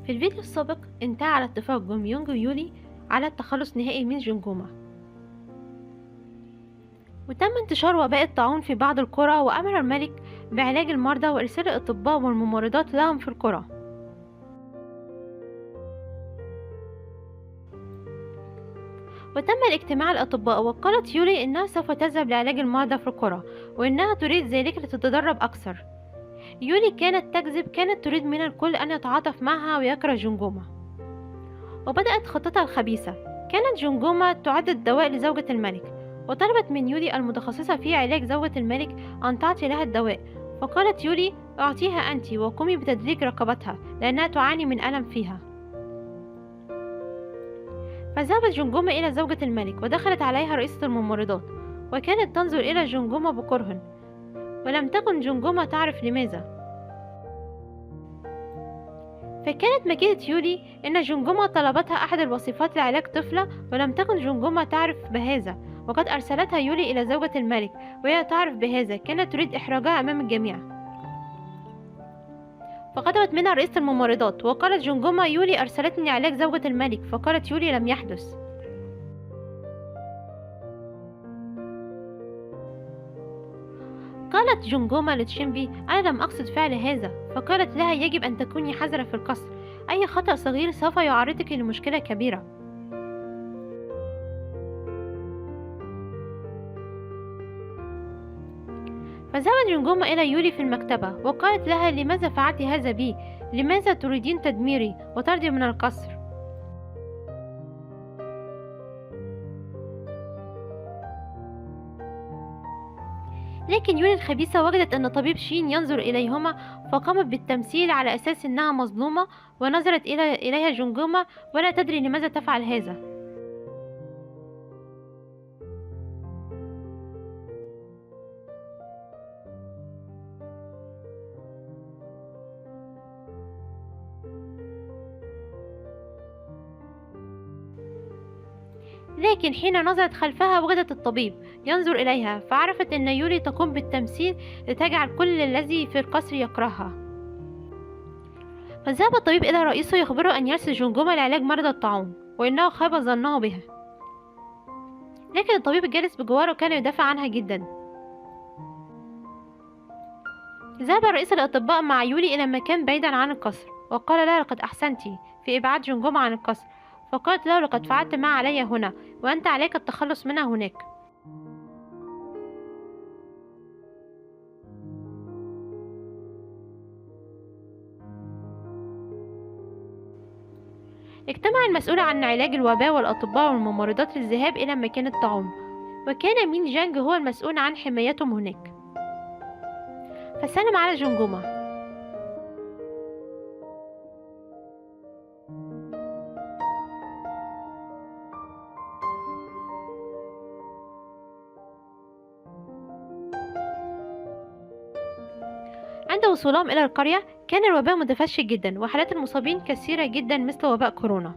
في الفيديو السابق انتهى على اتفاق جوم يونج ويولي على التخلص نهائي من جنجوما، وتم انتشار وباء الطاعون في بعض القرى، وأمر الملك بعلاج المرضى وإرسال الأطباء والممرضات لهم في القرى. وتم الاجتماع الأطباء، وقالت يولي إنها سوف تذهب لعلاج المرضى في القرى، وإنها تريد ذلك لتتدرب أكثر. يولي كانت تكذب، كانت تريد من الكل أن يتعاطف معها ويكره جنجوما، وبدأت خطتها الخبيثة. كانت جنجوما تعد الدواء لزوجة الملك، وطلبت من يولي المتخصصة في علاج زوجة الملك أن تعطي لها الدواء، فقالت يولي: اعطيها أنت وقومي بتدليك رقبتها لأنها تعاني من ألم فيها. فذهبت جنجوما إلى زوجة الملك، ودخلت عليها رئيسة الممرضات، وكانت تنظر إلى جنجوما بكره، ولم تكن جنجوما تعرف لماذا. فكانت مكيدة يولي إن جنجوما طلبتها أحد الوصفات لعلاج طفلة، ولم تكن جنجوما تعرف بهذا، وقد أرسلتها يولي إلى زوجة الملك وهي تعرف بهذا، كانت تريد إحراجها أمام الجميع. فغضبت منها رئيسة الممرضات، وقالت جنجوما: يولي أرسلتني علاج زوجة الملك. فقالت يولي: لم يحدث. قالت جنجوما لتشيمبي: أنا لم أقصد فعل هذا. فقالت لها: يجب أن تكوني حذرة في القصر، أي خطأ صغير سوف يعرضك لمشكلة كبيرة. فذهبت جنجوما إلى يولي في المكتبة، وقالت لها: لماذا فعلت هذا بي؟ لماذا تريدين تدميري وطردي من القصر؟ لكن يولي الخبيثة وجدت أن طبيب شين ينظر إليهما، فقامت بالتمثيل على أساس أنها مظلومة، ونظرت إليها جنجوما ولا تدري لماذا تفعل هذا. لكن حين نظرت خلفها وجدت الطبيب ينظر إليها، فعرفت أن يولي تقوم بالتمثيل لتجعل كل الذي في القصر يكرهها. فذهب الطبيب إلى رئيسه يخبره أن يرسل جنجوما لعلاج مرضى الطاعون، وإنه خاب ظنه بها. لكن الطبيب الجالس بجواره كان يدافع عنها جدا. ذهب رئيس الأطباء مع يولي إلى مكان بعيدا عن القصر، وقال لها: لقد أحسنت في إبعاد جنجوما عن القصر. فقالت له: لقد فعلت ما علي هنا، وأنت عليك التخلص منها هناك. اجتمع المسؤول عن علاج الوباء والأطباء والممرضات للذهاب إلى مكان الطاعون، وكان مين جانج هو المسؤول عن حمايتهم هناك. فسلم على جنجوما. عند وصولهم إلى القرية كان الوباء متفشي جدا، وحالات المصابين كثيرة جدا مثل وباء كورونا.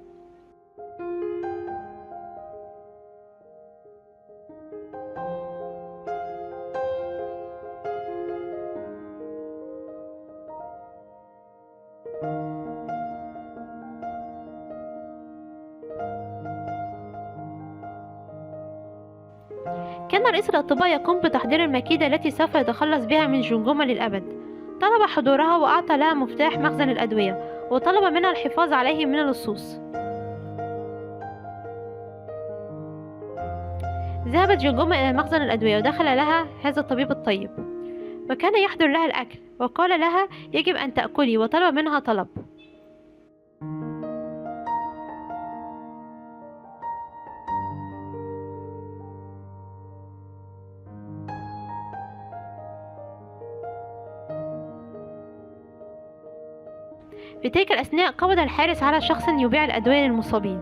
كان رئيس الأطباء يقوم بتحضير المكيدة التي سوف يتخلص بها من جنجوما للأبد. طلب حضورها وأعطى لها مفتاح مخزن الأدوية، وطلب منها الحفاظ عليه من اللصوص. ذهبت جنجوما إلى مخزن الأدوية، ودخل لها هذا الطبيب الطيب، وكان يحضر لها الأكل، وقال لها: يجب أن تأكلي، وطلب منها طلب. في تلك الأثناء قبض الحارس على شخص يبيع الأدوية للمصابين،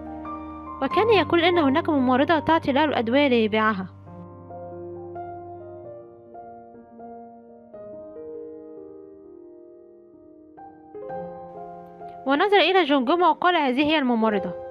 وكان يقول إن هناك ممرضة تعطي له الأدوية ليبيعها. ونظر إلى جنجوما وقال: هذه هي الممرضة.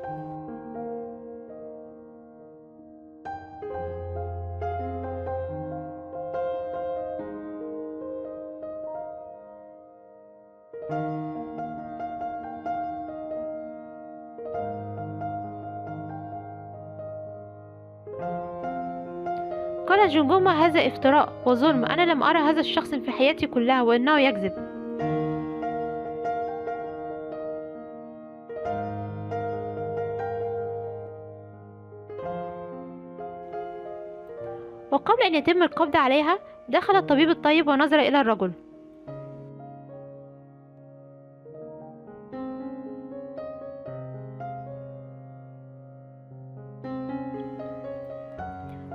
قالت جمجمة: هذا افتراء وظلم، أنا لم أرى هذا الشخص في حياتي كلها وإنه يكذب. وقبل أن يتم القبض عليها دخل الطبيب الطيب ونظر إلى الرجل،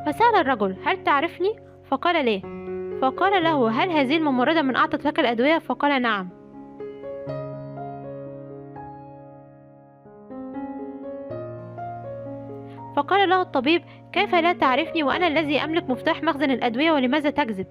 فسأل الرجل: هل تعرفني؟ فقال: لا. فقال له: هل هذه الممرضة من أعطت لك الأدوية؟ فقال: نعم. فقال له الطبيب: كيف لا تعرفني وأنا الذي أملك مفتاح مخزن الأدوية، ولماذا تكذب؟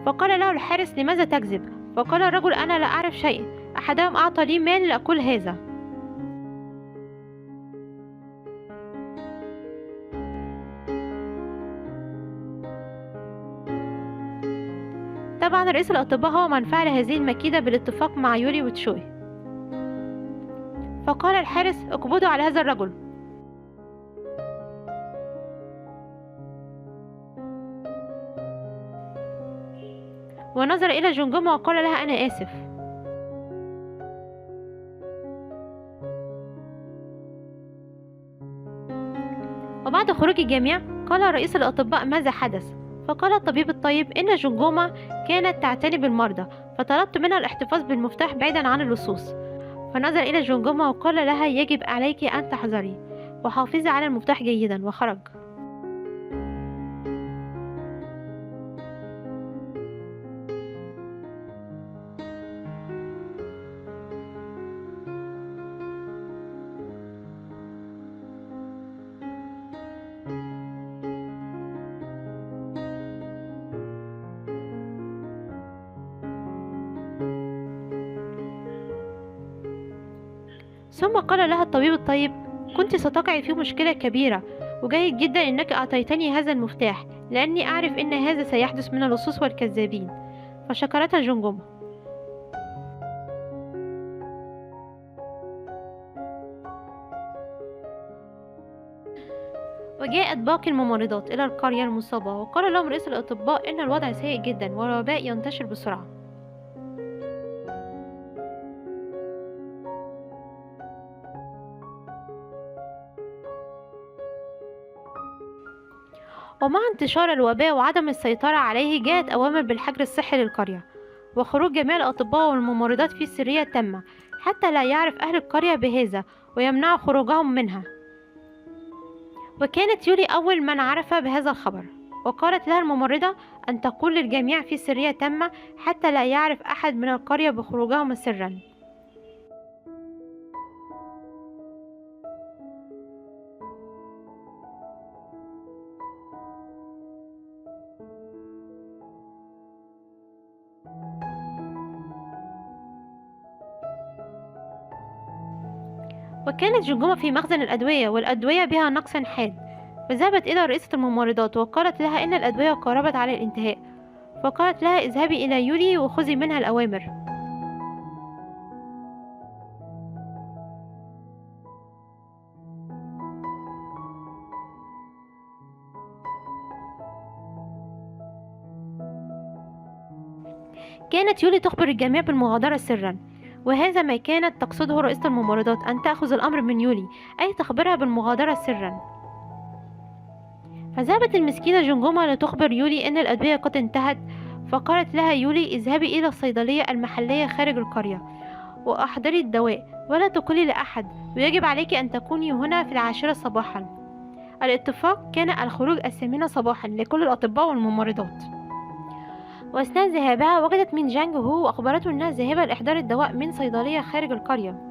فقال له الحارس: لماذا تكذب؟ فقال الرجل: أنا لا أعرف شيء، أحدهم أعطى لي مال لأقول هذا. طبعا رئيس الأطباء هو من فعل هذه المكيدة بالاتفاق مع يوري وتشوي. فقال الحارس: اقبضوا على هذا الرجل. ونظر إلى جمجمة وقال لها: أنا آسف. وبعد خروج الجميع قال رئيس الأطباء: ماذا حدث؟ فقال الطبيب الطيب: إن جمجمة كانت تعتني بالمرضى، فطلبت منها الاحتفاظ بالمفتاح بعيدا عن اللصوص. فنظر إلى جمجمة وقال لها: يجب عليك أن تحذري وحافظي على المفتاح جيدا، وخرج. ثم قال لها الطبيب الطيب: كنت ستقعي في مشكلة كبيرة، وجيد جدا أنك أعطيتني هذا المفتاح، لأني أعرف أن هذا سيحدث من اللصوص والكذابين. فشكرتها جمجمة. وجاءت باقي الممرضات إلى القرية المصابة، وقال لهم رئيس الأطباء إن الوضع سيء جدا والوباء ينتشر بسرعة. ومع انتشار الوباء وعدم السيطرة عليه جاءت أوامر بالحجر الصحي للقرية، وخروج جميع الأطباء والممرضات في سرية تامة حتى لا يعرف أهل القرية بهذا ويمنعوا خروجهم منها. وكانت يولي أول من عرف بهذا الخبر، وقالت لها الممرضة أن تقول للجميع في سرية تامة حتى لا يعرف أحد من القرية بخروجهم سرا. وكانت جمجمة في مخزن الأدوية، والأدوية بها نقص حاد، فذهبت إلى رئيسة الممرضات وقالت لها إن الأدوية قاربت على الانتهاء. فقالت لها: اذهبي إلى يولي وخذي منها الأوامر. كانت يولي تخبر الجميع بالمغادرة سرا، وهذا ما كانت تقصده رئيسة الممرضات، أن تأخذ الأمر من يولي، أي تخبرها بالمغادرة سرا. فذهبت المسكينة جمجمة لتخبر يولي أن الأدوية قد انتهت. فقالت لها يولي: اذهبي إلى الصيدلية المحلية خارج القرية وأحضري الدواء، ولا تقولي لأحد، ويجب عليك أن تكوني هنا في 10 صباحا. الاتفاق كان الخروج 8 صباحا لكل الأطباء والممرضات. وأثناء ذهابها وجدت من جانج هو وأخبرته أنها ذاهبة لإحضار الدواء من صيدلية خارج القرية.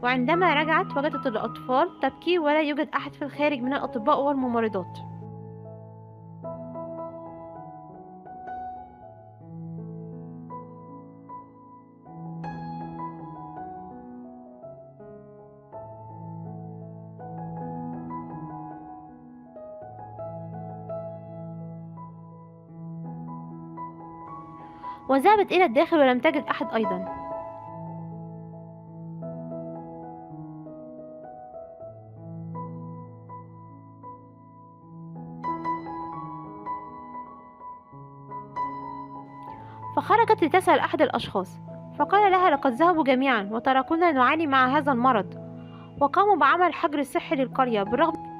وعندما رجعت وجدت الأطفال تبكي ولا يوجد أحد في الخارج من الأطباء والممرضات. وذهبت إلى الداخل ولم تجد أحد أيضا. فخرجت لتسأل أحد الأشخاص، فقال لها: لقد ذهبوا جميعا وتركونا نعاني مع هذا المرض. وقاموا بعمل حجر صحي للقرية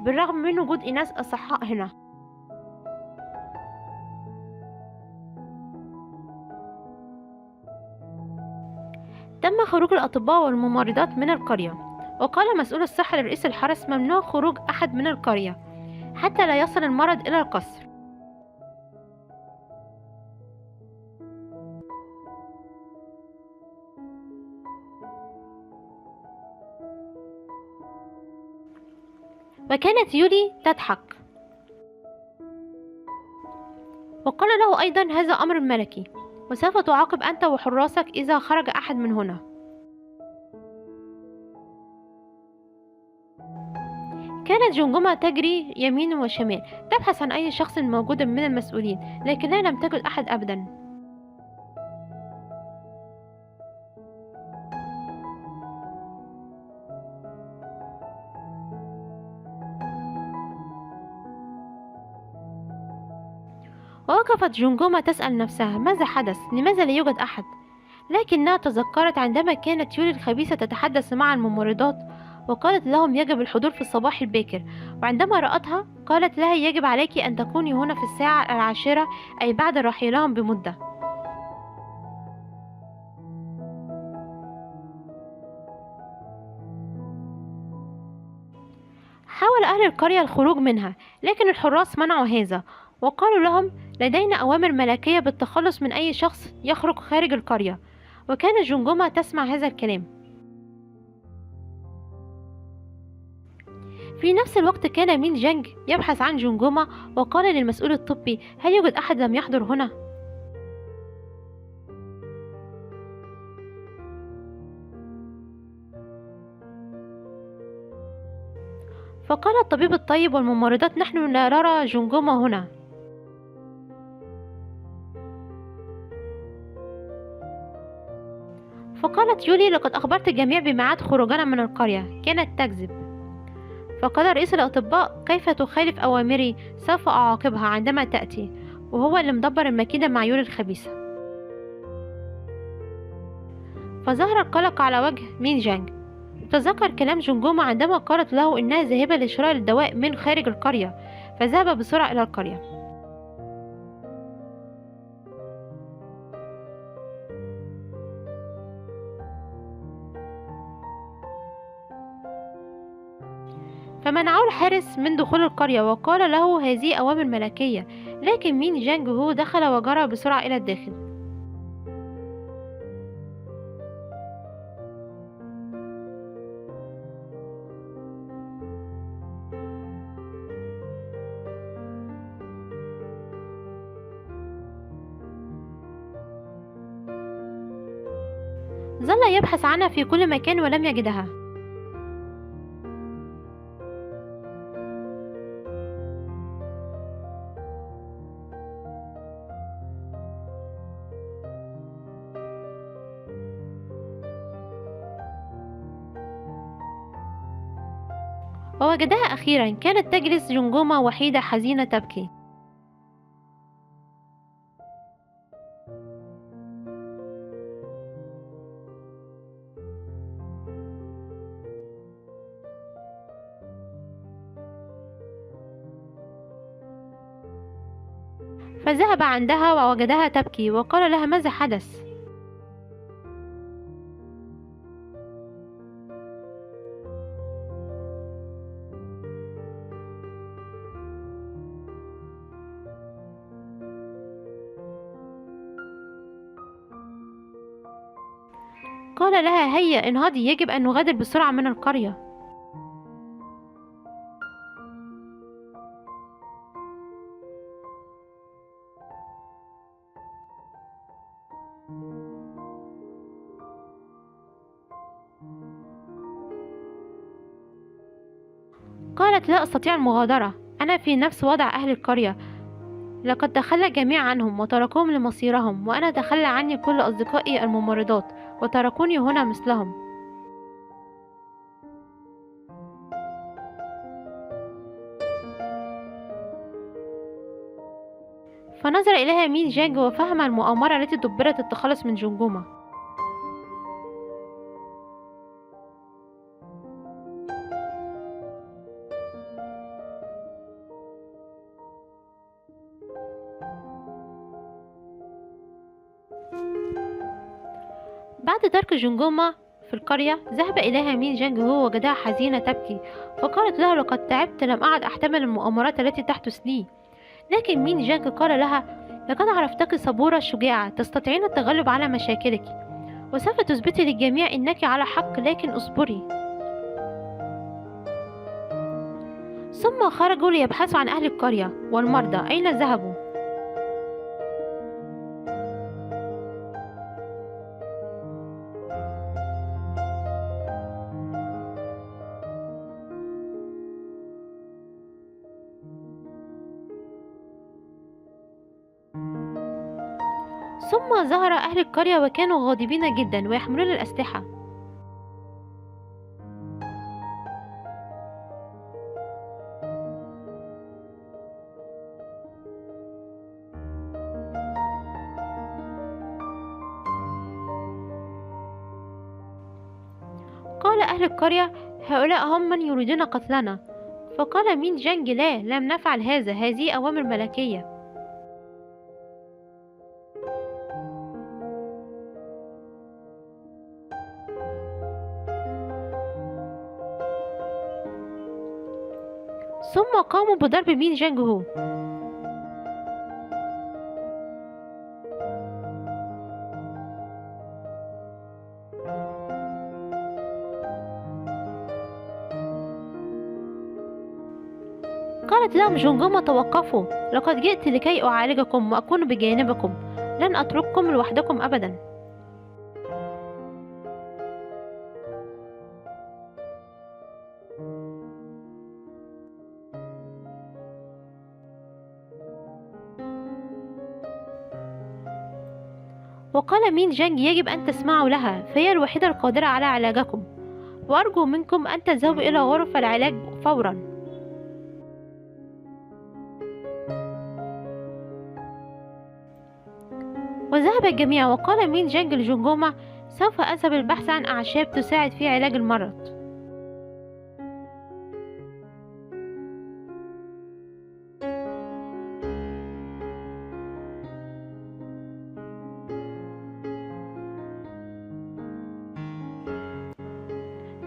بالرغم من وجود إناث أصحاء هنا. تم خروج الأطباء والممرضات من القرية، وقال مسؤول الصحة لرئيس الحرس: ممنوع خروج أحد من القرية حتى لا يصل المرض إلى القصر. وكانت يولي تضحك، وقال له أيضا: هذا أمر ملكي، وسوف تعاقب أنت وحراسك إذا خرج أحد من هنا. كانت جمجمة تجري يمين وشمال تبحث عن أي شخص موجود من المسؤولين، لكنها لم تجد أحد أبدا. ووقفت جمجمة تسأل نفسها: ماذا حدث؟ لماذا لا يوجد أحد؟ لكنها تذكرت عندما كانت يولي الخبيثة تتحدث مع الممرضات وقالت لهم يجب الحضور في الصباح الباكر، وعندما رأتها قالت لها: يجب عليك أن تكوني هنا في الساعة 10، أي بعد رحيلهم بمدة. حاول أهل القرية الخروج منها، لكن الحراس منعوا هذا، وقالوا لهم: لدينا أوامر ملكية بالتخلص من أي شخص يخرج خارج القرية. وكانت جمجمة تسمع هذا الكلام. في نفس الوقت كان مين جانج يبحث عن جمجمة، وقال للمسؤول الطبي: هل يوجد أحد لم يحضر هنا؟ فقال الطبيب الطيب والممرضات: نحن لا نرى جمجمة هنا. فقالت يولي: لقد أخبرت الجميع بميعاد خروجنا من القرية، كانت تكذب. فقال رئيس الأطباء: كيف تخالف أوامري؟ سوف أعاقبها عندما تأتي. وهو اللي مدبر المكيدة مع يولي الخبيثة. فظهر القلق على وجه مين جانج. تذكر كلام جمجمة عندما قالت له إنها ذاهبة لشراء الدواء من خارج القرية، فذهب بسرعة إلى القرية. فمنعه الحارس من دخول القرية، وقال له: هذه أوامر ملكية. لكن مين جانج هو دخل وجرى بسرعة إلى الداخل. ظل يبحث عنها في كل مكان ولم يجدها. ووجدها أخيرا. كانت تجلس جمجمة وحيدة حزينة تبكي. فذهب عندها ووجدها تبكي، وقال لها: ماذا حدث؟ قال لها: هيا انهضي، يجب أن نغادر بسرعة من القرية. قالت: لا أستطيع المغادرة، أنا في نفس وضع أهل القرية. لقد تخلى الجميع عنهم وتركوهم لمصيرهم، وأنا تخلى عني كل أصدقائي الممرضات وتركوني هنا مثلهم. فنظر إليها مين جانج وفهم المؤامرة التي دبرت التخلص من جمجمة. بعد ترك جمجمة في القرية، ذهب إليها مين جانج هو وجدها حزينة تبكي، فقالت له: لقد تعبت، لم أعد أحتمل المؤامرات التي تحدث لي. لكن مين جانج قال لها: لقد عرفتك صبورة شجاعة، تستطيعين التغلب على مشاكلك، وسوف تثبتي للجميع أنك على حق، لكن اصبري. ثم خرجوا ليبحثوا عن أهل القرية والمرضى أين ذهبوا. ثم ظهر أهل القرية وكانوا غاضبين جدا ويحملون الأسلحة. قال أهل القرية: هؤلاء هم من يريدون قتلنا. فقال مين جانج: لا، لم نفعل هذا، هذه أوامر ملكية. ثم قاموا بضرب مين جانج هو. قالت لهم جمجمة: توقفوا، لقد جئت لكي أعالجكم وأكون بجانبكم، لن أترككم لوحدكم أبدا. وقال مين جانج: يجب أن تسمعوا لها، فهي الوحيدة القادرة على علاجكم، وأرجو منكم أن تذهبوا إلى غرف العلاج فورا. وذهب الجميع، وقال مين جانج لجمجمة: سوف أذهب البحث عن أعشاب تساعد في علاج المرض.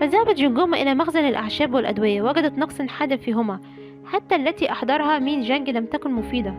فذهبت جمجمة إلى مخزن الأعشاب والأدوية، وجدت نقص حاد فيهما، حتى التي أحضرها مين جانج لم تكن مفيدة.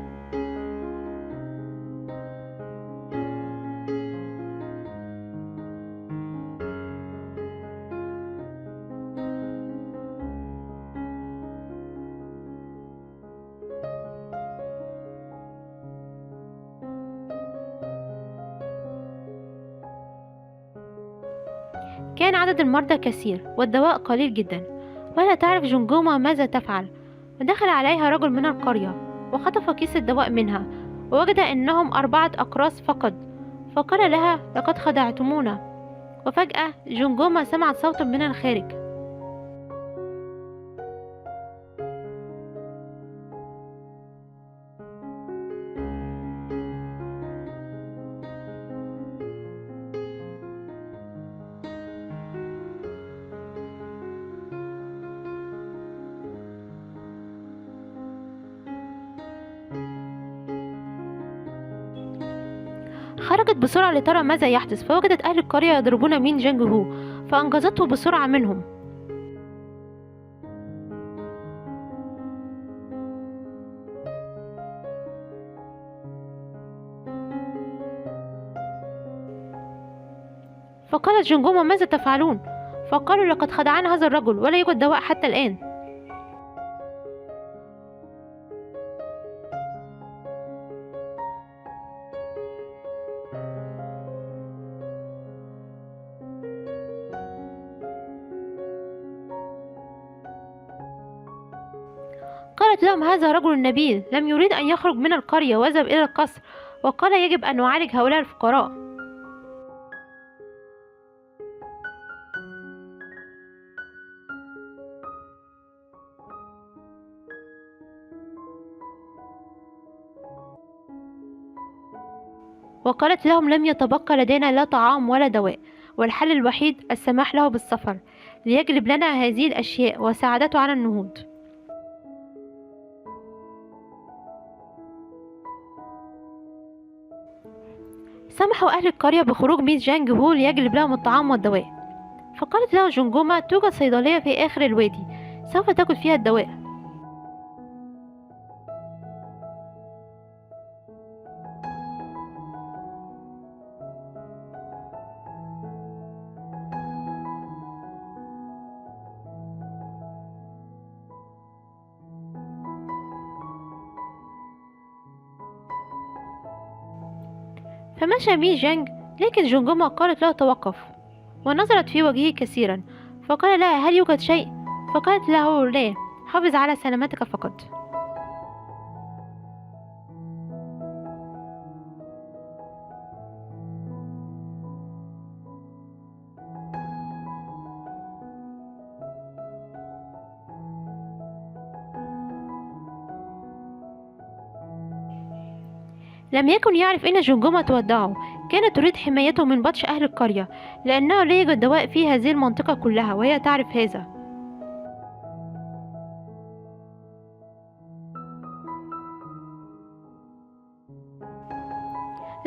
كان عدد المرضى كثير والدواء قليل جدا، ولا تعرف جمجمة ماذا تفعل. ودخل عليها رجل من القرية وخطف كيس الدواء منها، ووجد أنهم 4 أقراص فقط، فقال لها: لقد خدعتمونا. وفجأة جمجمة سمعت صوتا من الخارج. خرجت بسرعة لترى ماذا يحدث، فوجدت أهل القرية يضربون مين جانج هو، فأنقذته بسرعة منهم. فقالت جمجمة: ماذا تفعلون؟ فقالوا: لقد خدعنا هذا الرجل، ولا يوجد دواء حتى الآن. قال قالت لهم: هذا رجل نبيل لم يريد أن يخرج من القرية وذهب إلى القصر، وقال: يجب أن نعالج هؤلاء الفقراء. وقالت لهم: لم يتبقى لدينا لا طعام ولا دواء، والحل الوحيد السماح له بالسفر ليجلب لنا هذه الأشياء، وساعدته على النهوض. سمحوا أهل القرية بخروج ميس جانج هو ليجلب لهم الطعام والدواء. فقالت له جنجوما: توجد صيدلية في آخر الوادي، سوف تجد فيها الدواء. فمشى ميس جانج، لكن جنجوما قالت له: توقف. ونظرت في وجهه كثيرا، فقال لها: هل يوجد شيء؟ فقالت له: لا، حافظ على سلامتك فقط. لم يكن يعرف أن جمجمة تودعه، كانت تريد حمايته من بطش أهل القرية، لأنه لا يوجد دواء في هذه المنطقة كلها، وهي تعرف هذا.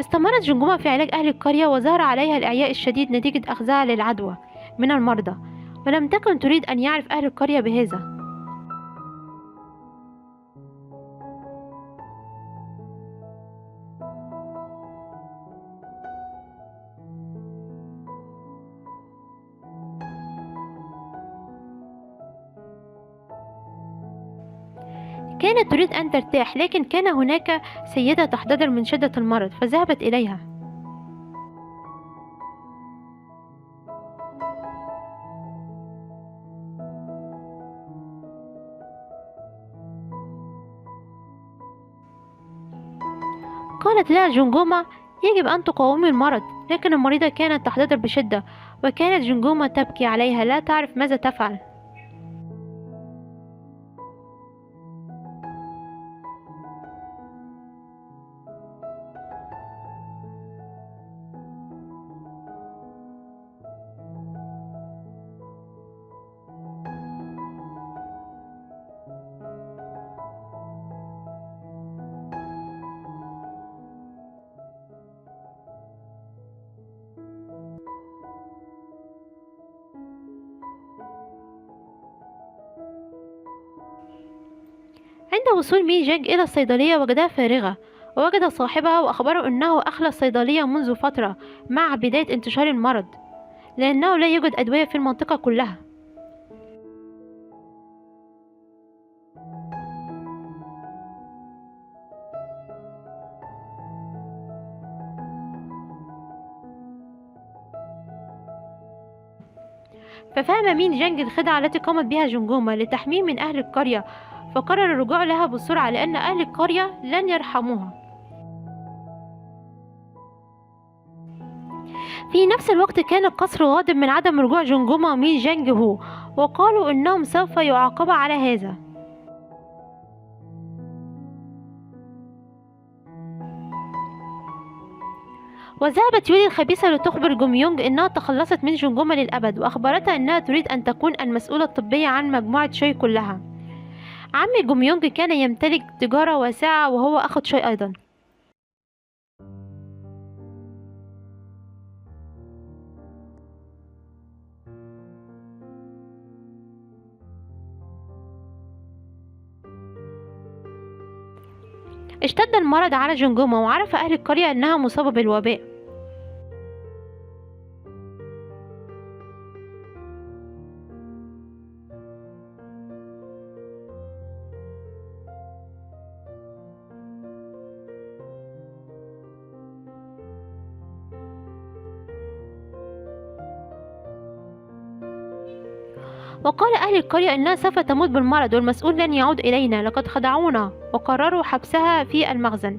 استمرت جمجمة في علاج أهل القرية، وظهر عليها الإعياء الشديد نتيجة أخذها للعدوى من المرضى، ولم تكن تريد أن يعرف أهل القرية بهذا. كانت تريد أن ترتاح، لكن كان هناك سيدة تحتضر من شدة المرض، فذهبت إليها. قالت لها جنجومة: يجب أن تقاومي المرض، لكن المريضة كانت تحتضر بشدة، وكانت جنجومة تبكي عليها، لا تعرف ماذا تفعل. عند وصول مي جانج إلى الصيدلية وجدها فارغة، ووجد صاحبها وأخبره أنه أخلى الصيدلية منذ فترة مع بداية انتشار المرض، لأنه لا يوجد أدوية في المنطقة كلها. ففهم مين جانج الخدعة التي قامت بها جنجومة لتحميه من أهل القرية، فقرر الرجوع لها بسرعة لأن أهل القرية لن يرحموها. في نفس الوقت كان القصر غاضب من عدم رجوع جنجومة ومين جانج هو، وقالوا إنهم سوف يعاقبوا على هذا. وذهبت يولي الخبيثة لتخبر جوميونج إنها تخلصت من جنجومة للأبد، وأخبرتها إنها تريد أن تكون المسؤولة الطبية عن مجموعة شوي كلها. عم جوميونج كان يمتلك تجارة واسعة، وهو أخو شوي أيضا. اشتد المرض على جنجومة، وعرف أهل القرية أنها مصابة بالوباء. وقال أهل القرية إنها سوف تموت بالمرض والمسؤول لن يعود إلينا، لقد خدعونا، وقرروا حبسها في المخزن.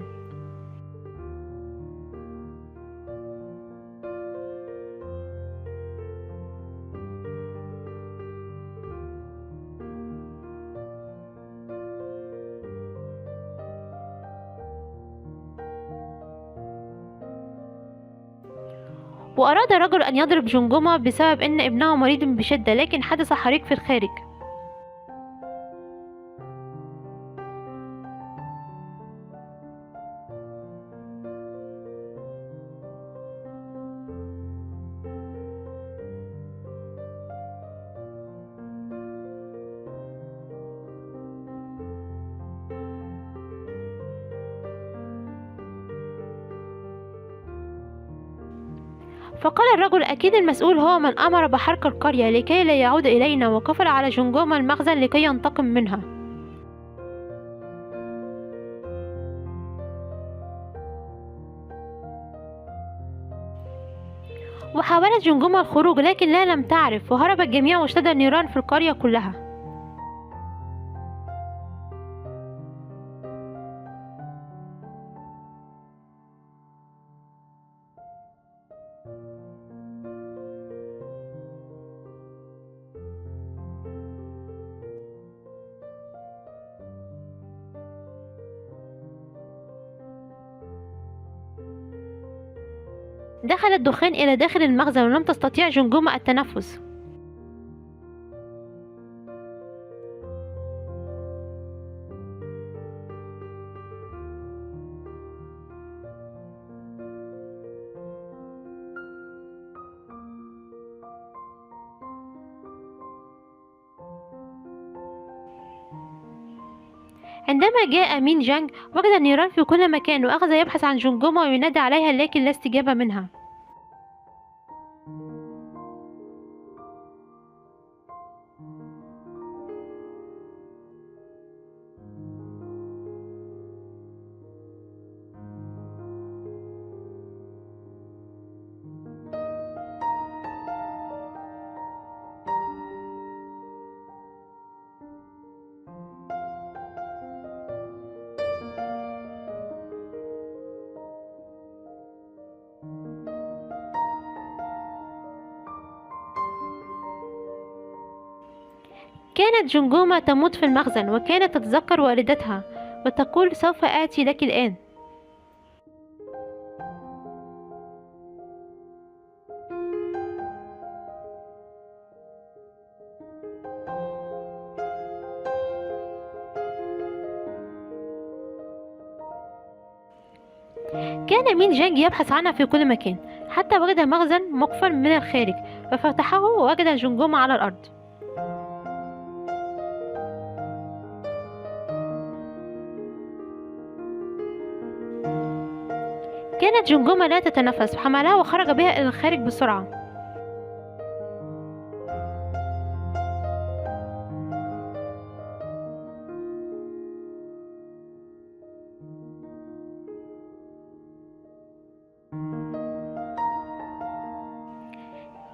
وأراد رجل أن يضرب جمجمة بسبب أن ابنه مريض بشدة، لكن حدث حريق في الخارج. فقال الرجل: أكيد المسؤول هو من أمر بحرق القرية لكي لا يعود إلينا، وقفل على جمجمة المخزن لكي ينتقم منها. وحاولت جمجمة الخروج لكن لا لم تعرف، وهرب الجميع واشتد النيران في القرية كلها. دخل الدخان إلى داخل المخزن ولم تستطيع جمجمة التنفس. عندما جاء مين جانج وجد النيران في كل مكان، وأخذ يبحث عن جمجمة وينادي عليها لكن لا استجابة منها. كانت جمجمة تموت في المخزن، وكانت تتذكر والدتها وتقول: سوف آتي لك الآن. كان مين جانج يبحث عنها في كل مكان حتى وجد مخزن مقفل من الخارج، ففتحه ووجد جمجمة على الأرض. كانت جمجمة لا تتنفس، فحملها وخرج بها إلى الخارج بسرعة.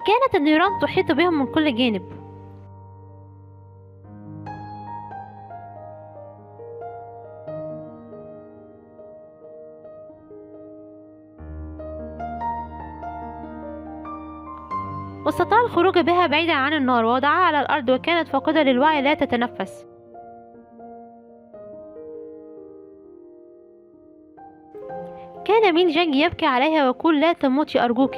كانت النيران تحيط بهم من كل جانب. واستطاع الخروج بها بعيدا عن النار، ووضعها على الأرض وكانت فاقدة للوعي لا تتنفس. كان مين جانج يبكي عليها ويقول: لا تموتي أرجوك.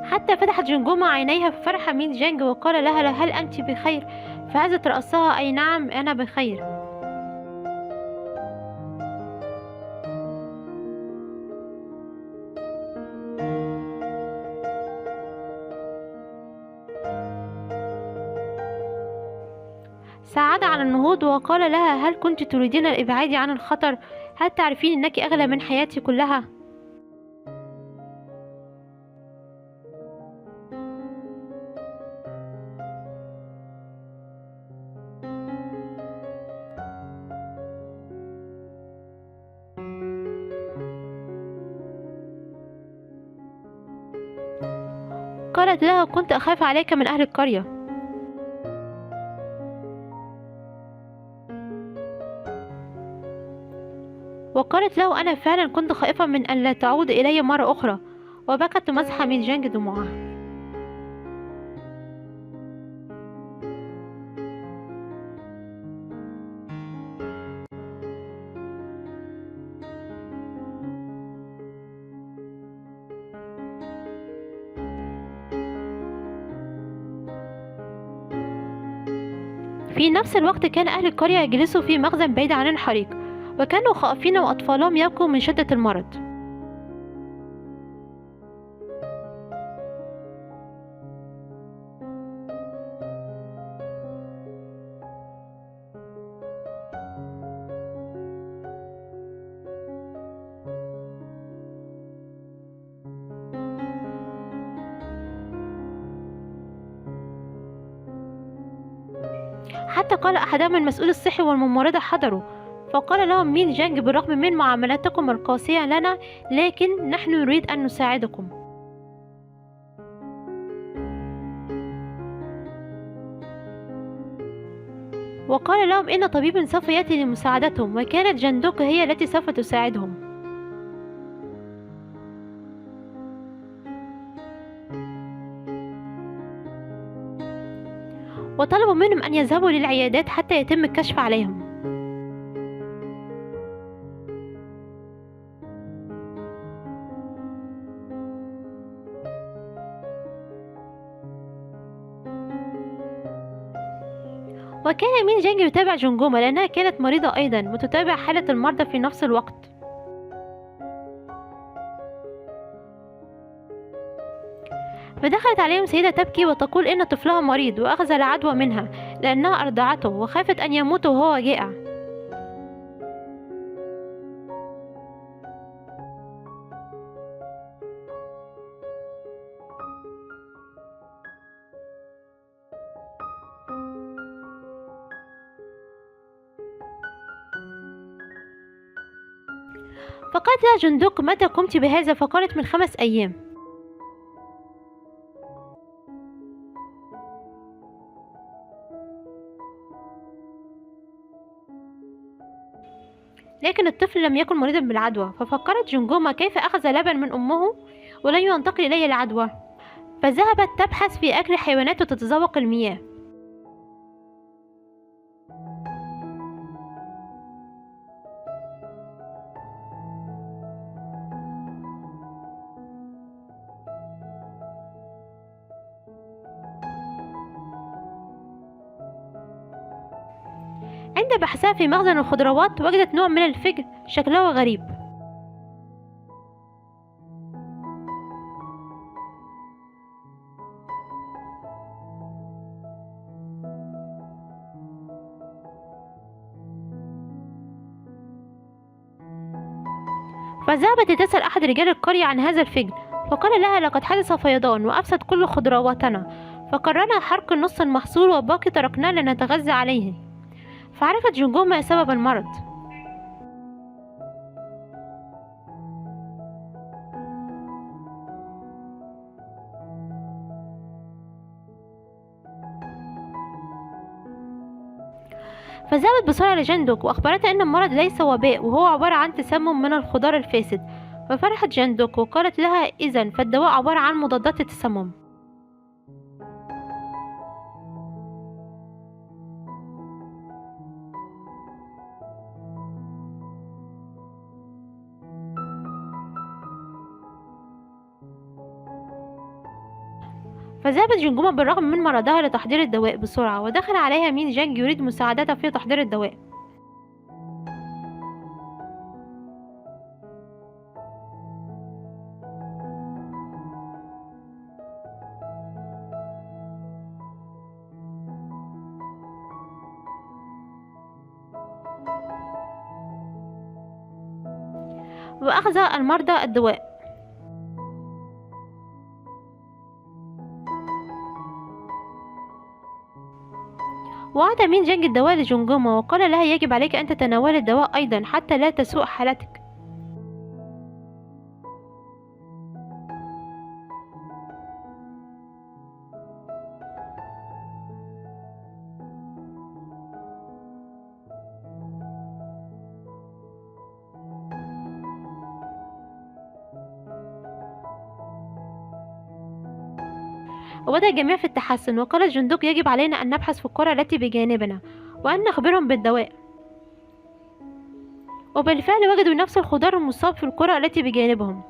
حتى فتحت جمجمة عينيها ففرح مين جانج وقال لها: هل أنت بخير؟ فهزت رأسها: أي نعم، أنا بخير. ساعد على النهوض وقال لها: هل كنت تريدين الإبعاد عن الخطر؟ هل تعرفين أنك أغلى من حياتي كلها؟ قالت لها: كنت أخاف عليك من أهل القرية. وقالت له: أنا فعلا كنت خائفة من أن لا تعود إلي مرة أخرى. وبكت مسح مين جانج دموعها. في نفس الوقت كان أهل القرية يجلسوا في مخزن بعيد عن الحريق، وكانوا خائفين وأطفالهم يبكوا من شدة المرض. حتى قال أحدهم المسؤول الصحي والممرضة حضروا، فقال لهم مين جانج: بالرغم من معاملتكم القاسية لنا، لكن نحن نريد أن نساعدكم. وقال لهم إن طبيب سوف يأتي لمساعدتهم، وكانت جندوك هي التي سوف تساعدهم. وطلبوا منهم أن يذهبوا للعيادات حتى يتم الكشف عليهم. وكان مين جانج يتابع جنجوما لأنها كانت مريضة أيضا، وتتابع حالة المرضى في نفس الوقت. فدخلت عليهم سيدة تبكي وتقول إن طفلها مريض وأخذ العدوى منها لأنها أرضعته، وخافت أن يموت وهو جائع. فقالت لها جندوك: متى قمت بهذا؟ فقالت: من 5 أيام. لكن الطفل لم يكن مريضا بالعدوى، ففكرت جنجوما كيف أخذ لبن من أمه ولن ينتقل إليه العدوى، فذهبت تبحث في أكل الحيوانات وتتذوق المياه. عند بحثها في مخزن الخضروات وجدت نوع من الفجل شكله غريب. فذهبت لتسأل أحد رجال القرية عن هذا الفجل، فقال لها: لقد حدث فيضان وأفسد كل خضرواتنا، فقررنا حرق نص المحصول والباقي تركناه لنتغذى عليه. فعرفت جنجوما سبب المرض. فذهبت بسرعة لجندوك وأخبرتها أن المرض ليس وباء، وهو عبارة عن تسمم من الخضار الفاسد. ففرحت جندوك وقالت لها: إذن فالدواء عبارة عن مضادات التسمم. فذهبت جنجوما بالرغم من مرضها لتحضير الدواء بسرعة، ودخل عليها مين جانج يريد مساعدتها في تحضير الدواء. وأخذ المرضى الدواء. وأعطى مين جانج الدواء لجنجوما وقال لها: يجب عليك أن تتناولي الدواء أيضا حتى لا تسوء حالتك. وبدأ الجميع في التحسن، وقال الجندوق يجب علينا أن نبحث في القرى التي بجانبنا وأن نخبرهم بالدواء. وبالفعل وجدوا نفس الخضار المصاب في القرى التي بجانبهم.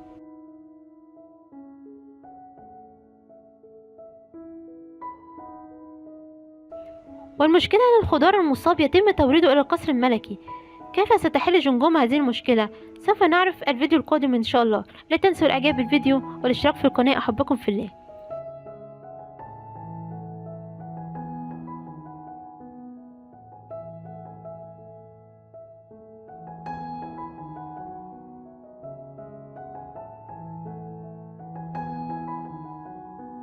والمشكلة أن الخضار المصاب يتم توريده إلى القصر الملكي. كيف ستحل جمجمة هذه المشكلة؟ سوف نعرف الفيديو القادم إن شاء الله. لا تنسوا الإعجاب بالفيديو والاشتراك في القناة. أحبكم في الله.